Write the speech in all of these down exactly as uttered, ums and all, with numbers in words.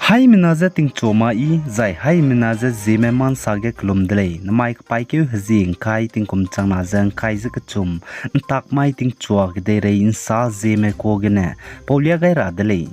Haimena je tingchua ma i, zai haimena je Zeme ma nsa ge kelum de lei. Namai kepaîkeu hezie ngkai tingkum changna ze ngkai ze kechum, ntak mai tingchua kedeirei nsa Zeme ka gene paulia gai ra de lei.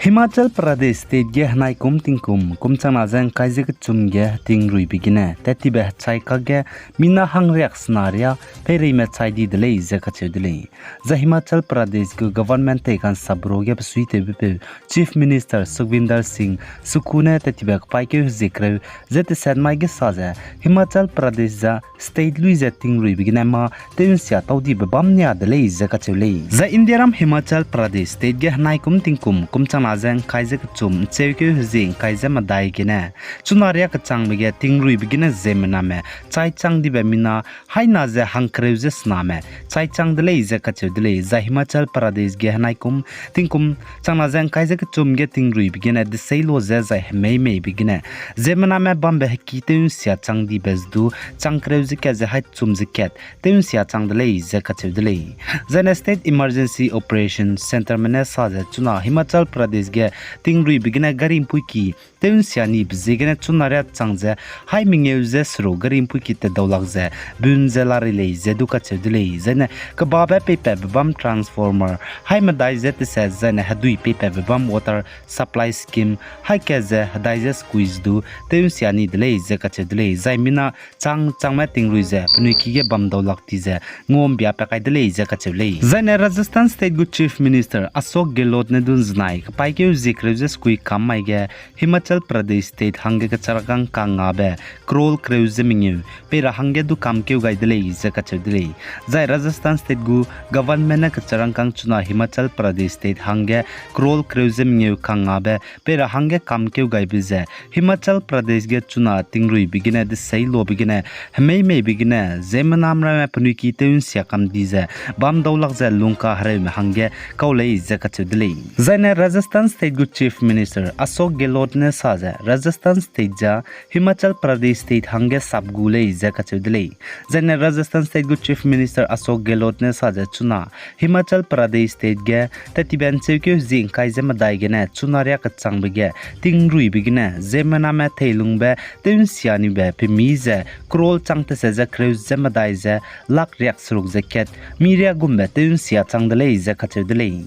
Himachal Pradesh State ge henai kum tingkum, kum changna ze ngkai ze kechum ge hetingruibe gene, tattibe hechai kakge mina hangriak sena riâ peireime chai di de lei ze kacheu de lei. Zai Himachal Pradesh gu government tei kansabro ge besuitewbepeu Chief Minister Sukhvinder Singh Sukhu ne tattibe kepaîkeu hezie kereu ze teset mai ge sa ze, Himachal Pradesh ze state lui ze tingruibe gene mâ tew'nsia tau dibe bam nia de lei ze kacheu lei. Zai Indiaram Himachal Pradesh State ge henai kum tingkum, kum changna ze ngkai ze kechum, ncheukeu hezie ngkai ze medai gene, chuna riâ kechangbe ge tingruibe gene ziemmename chai chang dibe mina haina ze hangkereu ze sename chai chang de lei ze kacheu de lei. Zai Himachal Pradesh ge henai kum tingkum changna ze ngkai ze kechum ge tingruibe gene deseiloa ze zai hemeimeibe gene ziemmename bambe heki tew'nsia chang dibe ze du chang kereu ze kat ze hai chum ze kat tew'nsia chang de lei ze kacheu de lei. Zaine State Emergency Operation Centreme ne sa ze chuna Himachal Pradesh ge tingruibe gene gari mpuiki tew'nsia nibe ziegene chuna riâ chang ze hai mengeu ze seruk gari mpuiki tedaulak ze bun ze larei lei ze du kacheu de lei. Zaine kebabe peipatbe bam transformer hai medai ze teset zaine hedui peipatbe bam water supply scheme hai kat ze hedai ze sekui ze du tew'nsia ni de lei ze kacheu de lei. Zai mina chang changme tingrui ze penui ki ge bam daulak ti ze nguambia pa kai de lei ze kacheu lei. Zaine Rajasthan State gu Chief Minister Ashok Gehlot ne du nzenai kepaîkeu zie kereu ze sekui kam mai ge Himachal Pradesh State hangge kecharangkâng kangngabe crore kereu ze mengeu pei ra hangge du kamkeu gai de lei ze kacheu de lei. Zai Rajasthan State gu government ne kecharangkâng chuna Himachal Pradesh State hangge crore kereu ze mengeu kangngabe pei ra hangge kamkeu gaibe ze Himachal Pradesh ge chuna tingruibe gene deseiloabe gene hemeimeibe gene ziemmenam ramme penui ki tew'nsia kam di ze bam daulak ze lungka hereume hangge kau lei ze kacheu de lei. Zaine Rajasthan State gu Chief Minister Ashok Gehlot ne sa ze Rajasthan State ze Himachal Pradesh State hangge sap gu lei ze kacheu de lei. Zaine Rajasthan State gu Chief Minister Ashok Gehlot ne sa ze chuna Himachal Pradesh State ge tattibe ncheukeu hezie ngkai ze medai gene chuna riâ kechangbe ge tingruibe gene ziemmename theilungbe tew'nsia nibe pemi ze crore chang tese ze kereu ze medai ze lakh riak seruk ze kat mi riâ gumbe tew'nsia chang de lei ze kacheu de lei.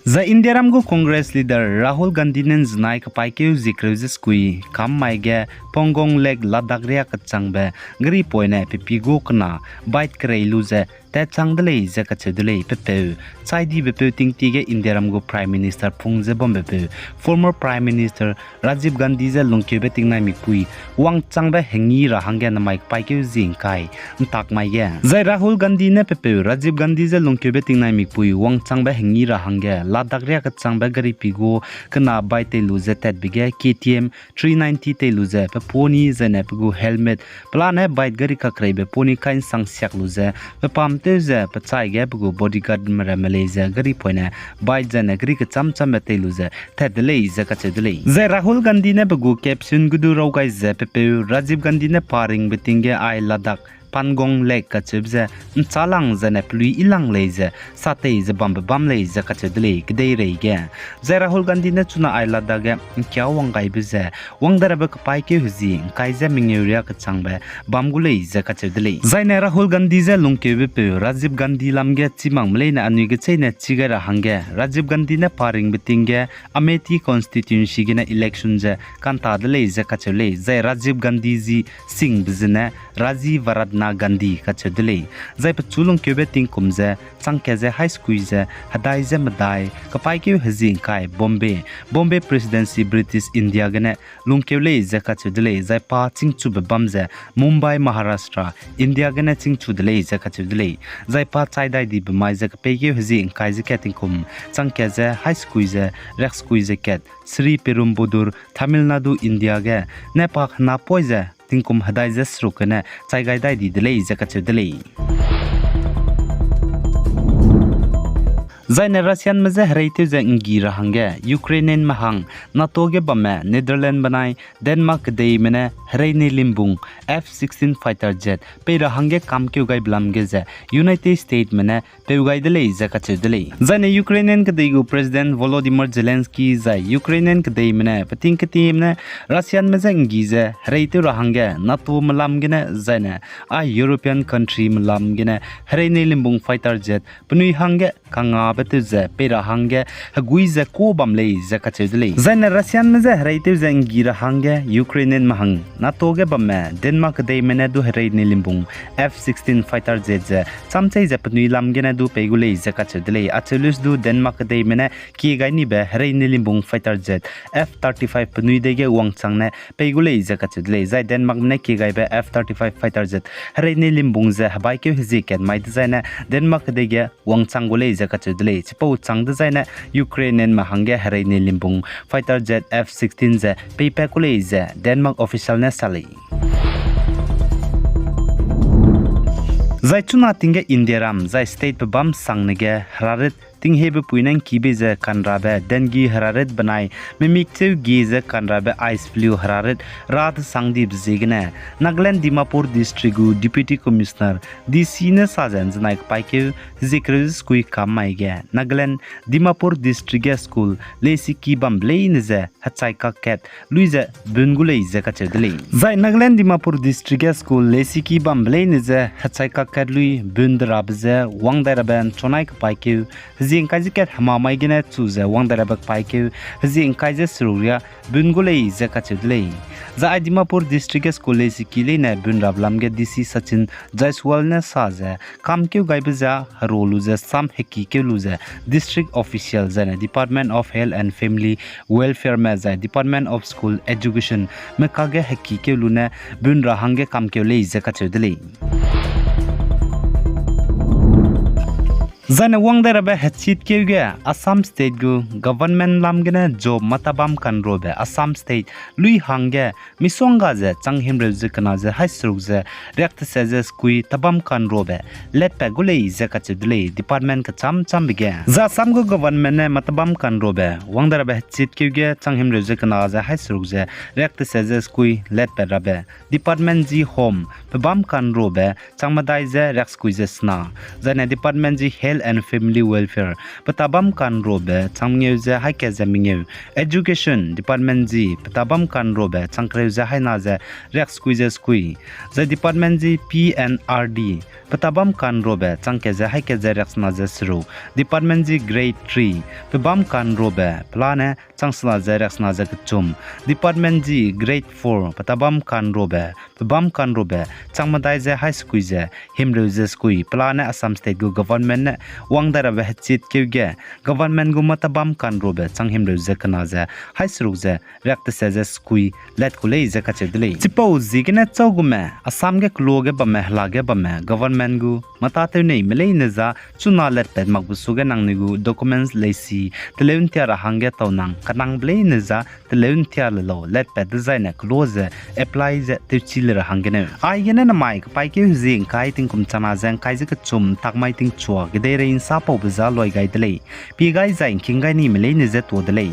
Zai Indiaram gu Congress leader Rahul Gandhi ne nzenai kepaîkeu zie kereu ze sekui kam mai ge Pangong Lake Ladakh riâ kechangbe gari poine pepi gu kena bike kerei lu ze tat chang de lei ze kacheu de lei. Pepeu chai dibepeu tingtie ge Indiaram gu Prime Minister pung ze bambepeu former Prime Minister Rajiv Gandhi ze lungkeube tingnai mikpui wangchangbe hengi ra hangge namai kepaîkeu zie ngkai ntak mai ge. Zai Rahul Gandhi ne pepeu Rajiv Gandhi ze lungkeube tingnai mikpui wangchangbe hengi ra hangge Ladakh riâ kechangbe gari pi gu kena bike tei lu ze tatbe ge K T M three ninety tei lu ze pe poni zaine pe gu helmet pelane bike gari kakreibe poni kai nsang siak lu ze pe pam tew ze pe chai ge pe gu bodyguardme ramme lei ze gari poine bike zaine gari kechâm châmbe tei lu ze tat de lei ze kacheu de lei. Zai Rahul Gandhi ne pe gu caption gu du raw gai ze pepeu Rajiv Gandhi ne pa ringbe ting ge ai Ladakh Pangong Lake kacheube ze nchâlang zaine pelui ilang lei ze sa tei ze bambe bam lei ze kacheu de lei kedeirei ge. Zai Rahul Gandhi ne chuna ai Ladakh ge nkia wang gaibe ze wang darabe kepaîkeu hezie ngkai ze mengeu riâ kechangbe bam gu lei ze kacheu de lei. Zaine Rahul Gandhi ze lungkeubepeu Rajiv Gandhi lam ge chîmakme leine anui gecheîne chî gai ra hangge Rajiv Gandhi ne pa ringbe ting ge Amethi constituency gene election ze kanta de lei ze kacheu lei. Zai Rajiv Gandhi zi singbe zene Rajivaratna Gandhi kacheu de lei. Zai pechu lungkeube tingkum ze chang kat ze hai sekui ze hedai ze medai kepaîkeu hezie ngkai Bombay, Bombay Presidency British India gene lungkeu lei ze kacheu de lei. Zai pa chîngchube bam ze Mumbai, Maharashtra, India gene chîngchu de lei ze kacheu de lei. Zai pa chai dai dibe mai ze kepeikeu hezie ngkai ze kat tingkum chang kat ze hai sekui ze riak sekui ze kat Sri Perumbudur, Tamil Nadu, India ge ne pa hena poi ze tingkum hedai ze seruk gene chai gai dai di de lei ze kacheu de lei. Zaine Russianme je hereitew ze nggi ra hangge Ukrainianme hang NATO ge bamme Netherlands benai Denmark kedeime ne hereine limbung F sixteen fighter jet pei ra hangge kamkeu gaibe lam ge ze United Statesme ne peu gai de lei ze kacheu de lei. Zaine Ukrainian kedei gu President Volodymyr Zelensky zai Ukrainian kedeime ne peting ketieme ne Russianme je nggi ze hereitew ra hangge NATOme lam gene zaine a European countryme lam gene hereine limbung fighter jet penui hangge kangabe tew ze pei ra hangge hegui ze ku bam lei ze kacheu de lei. Zaine Russianme je hereitew ze nggi ra hangge Ukrainianme hang NATO ge bamme Denmark kedeime ne du hereine limbung F sixteen fighter jet ze chamchei ze penui lam gene du pei gu lei ze kacheu de lei. Acheu lus du Denmark kedeime ne kie gai nibe hereine limbung fighter jet F thirty-five penui dei ge wangchang ne pei gu lei ze kacheu de lei. Zai Denmarkme ne kie gaibe F thirty-five fighter jet hereine limbung ze hebaikeu hezie kat mai dezaine Denmark kedei ge wangchang gu lei ze kacheu de lei. Chipau chang dezaine Ukrainianme hangge hereine limbung fighter jet F sixteen ze peipat ku lei ze Denmark official ne sa lei. Zai chuna ting ge Indiaram zai state pebâm sangne ge herarit tinghiebe pui ne ngkibei ze kanrabe dengue herarit benai mimikcheu gie ze kanrabe ice flu herarit ra desang dibe ziegene Nagaland Dimapur District gu Deputy Commissioner, D C ne sa ze nzenai kepaîkeu hezie kereu ze sekui kam mai ge Nagaland Dimapur District ge school lesiki bambe leine ze hechai kakkat lui ze bun gu lei ze kacheu de lei. Zai Nagaland Dimapur District ge school lesiki bambe leine ze hechai kakkat lui bun de rabe ze wang dai rabe nchunai kepaîkeu hezie ngkai ze kat hema mai gene chu ze wang dai rabe kepaîkeu hezie ngkai ze seruk riâ bun gu lei ze kacheu de lei. Zai Dimapur District ge school lesiki leine bun rabe lam ge D C Sachin Jaiswal ne sa ze kamkeu gaibe ze hero lu ze sam hekikeu lu ze district official zaine Department of Health and Family Welfareme zai Department of School Educationme kage hekikeu lu ne bun ra hangge kamkeu lei ze kacheu de lei. Zaine wang dai rabe hechitkeu ge Assam State gu government lam gene job mâ tabam kanrobe Assam State lui hangge misongga ze chang himreu ze kena ze haî seruk ze riak teset ze sekui tabam kanrobe letpat gu lei ze kacheu de lei department kechâm châmbe ge. Zai Assam gu government ne mâ tabam kanrobe wang dai rabe hechitkeu ge chang himreu ze kena ze haî seruk ze riak teset ze sekui letpat rabe department ji Home pebâm kanrobe chang medai ze riak sekui ze sena, zaine department ji Health and Family Welfare pe tabam kanrobe chang mengeu ze haî kat ze mengeu, Education department ji pe tabam kanrobe chang kereu ze haî na ze riak sekui ze sekui, zai department ji P N R D pe tabam kanrobe chang kat ze haî kat ze riak sena ze seruk, department ji Grade three pebâm kanrobe pelane chang sena ze riak sena ze kechum, department ji Grade four pe tabam kanrobe pebâm kanrobe chang medai ze haî sekui ze himreu ze sekui pelane Assam State gu government ne wang dai rabe hechitkeu ge government gu mâ tabam kanrobe chang himreu ze kena ze haî seruk ze riak teset ze sekui let ku lei ze kacheu de lei. Chipau ziegene chau gume Assam ge kelo ge bamme hela ge bamme government gu mâ tâtew neime leine za chuna letpat makbe suge nangnui gu documents leisi teleu ntia ra hangge tau nang kanangbe leine za teleu ntia le lau letpat dezaine kelo ze apply ze tewchi le ra hangge neu. Aigene namai kepaîkeu hezie ngkai tingkum chana ze ngkai ze kechum takmai tingchua kedeirei nsa paube za loi gai de lei. Pie gai zai ngking gai nime leine ze tuâ de lei.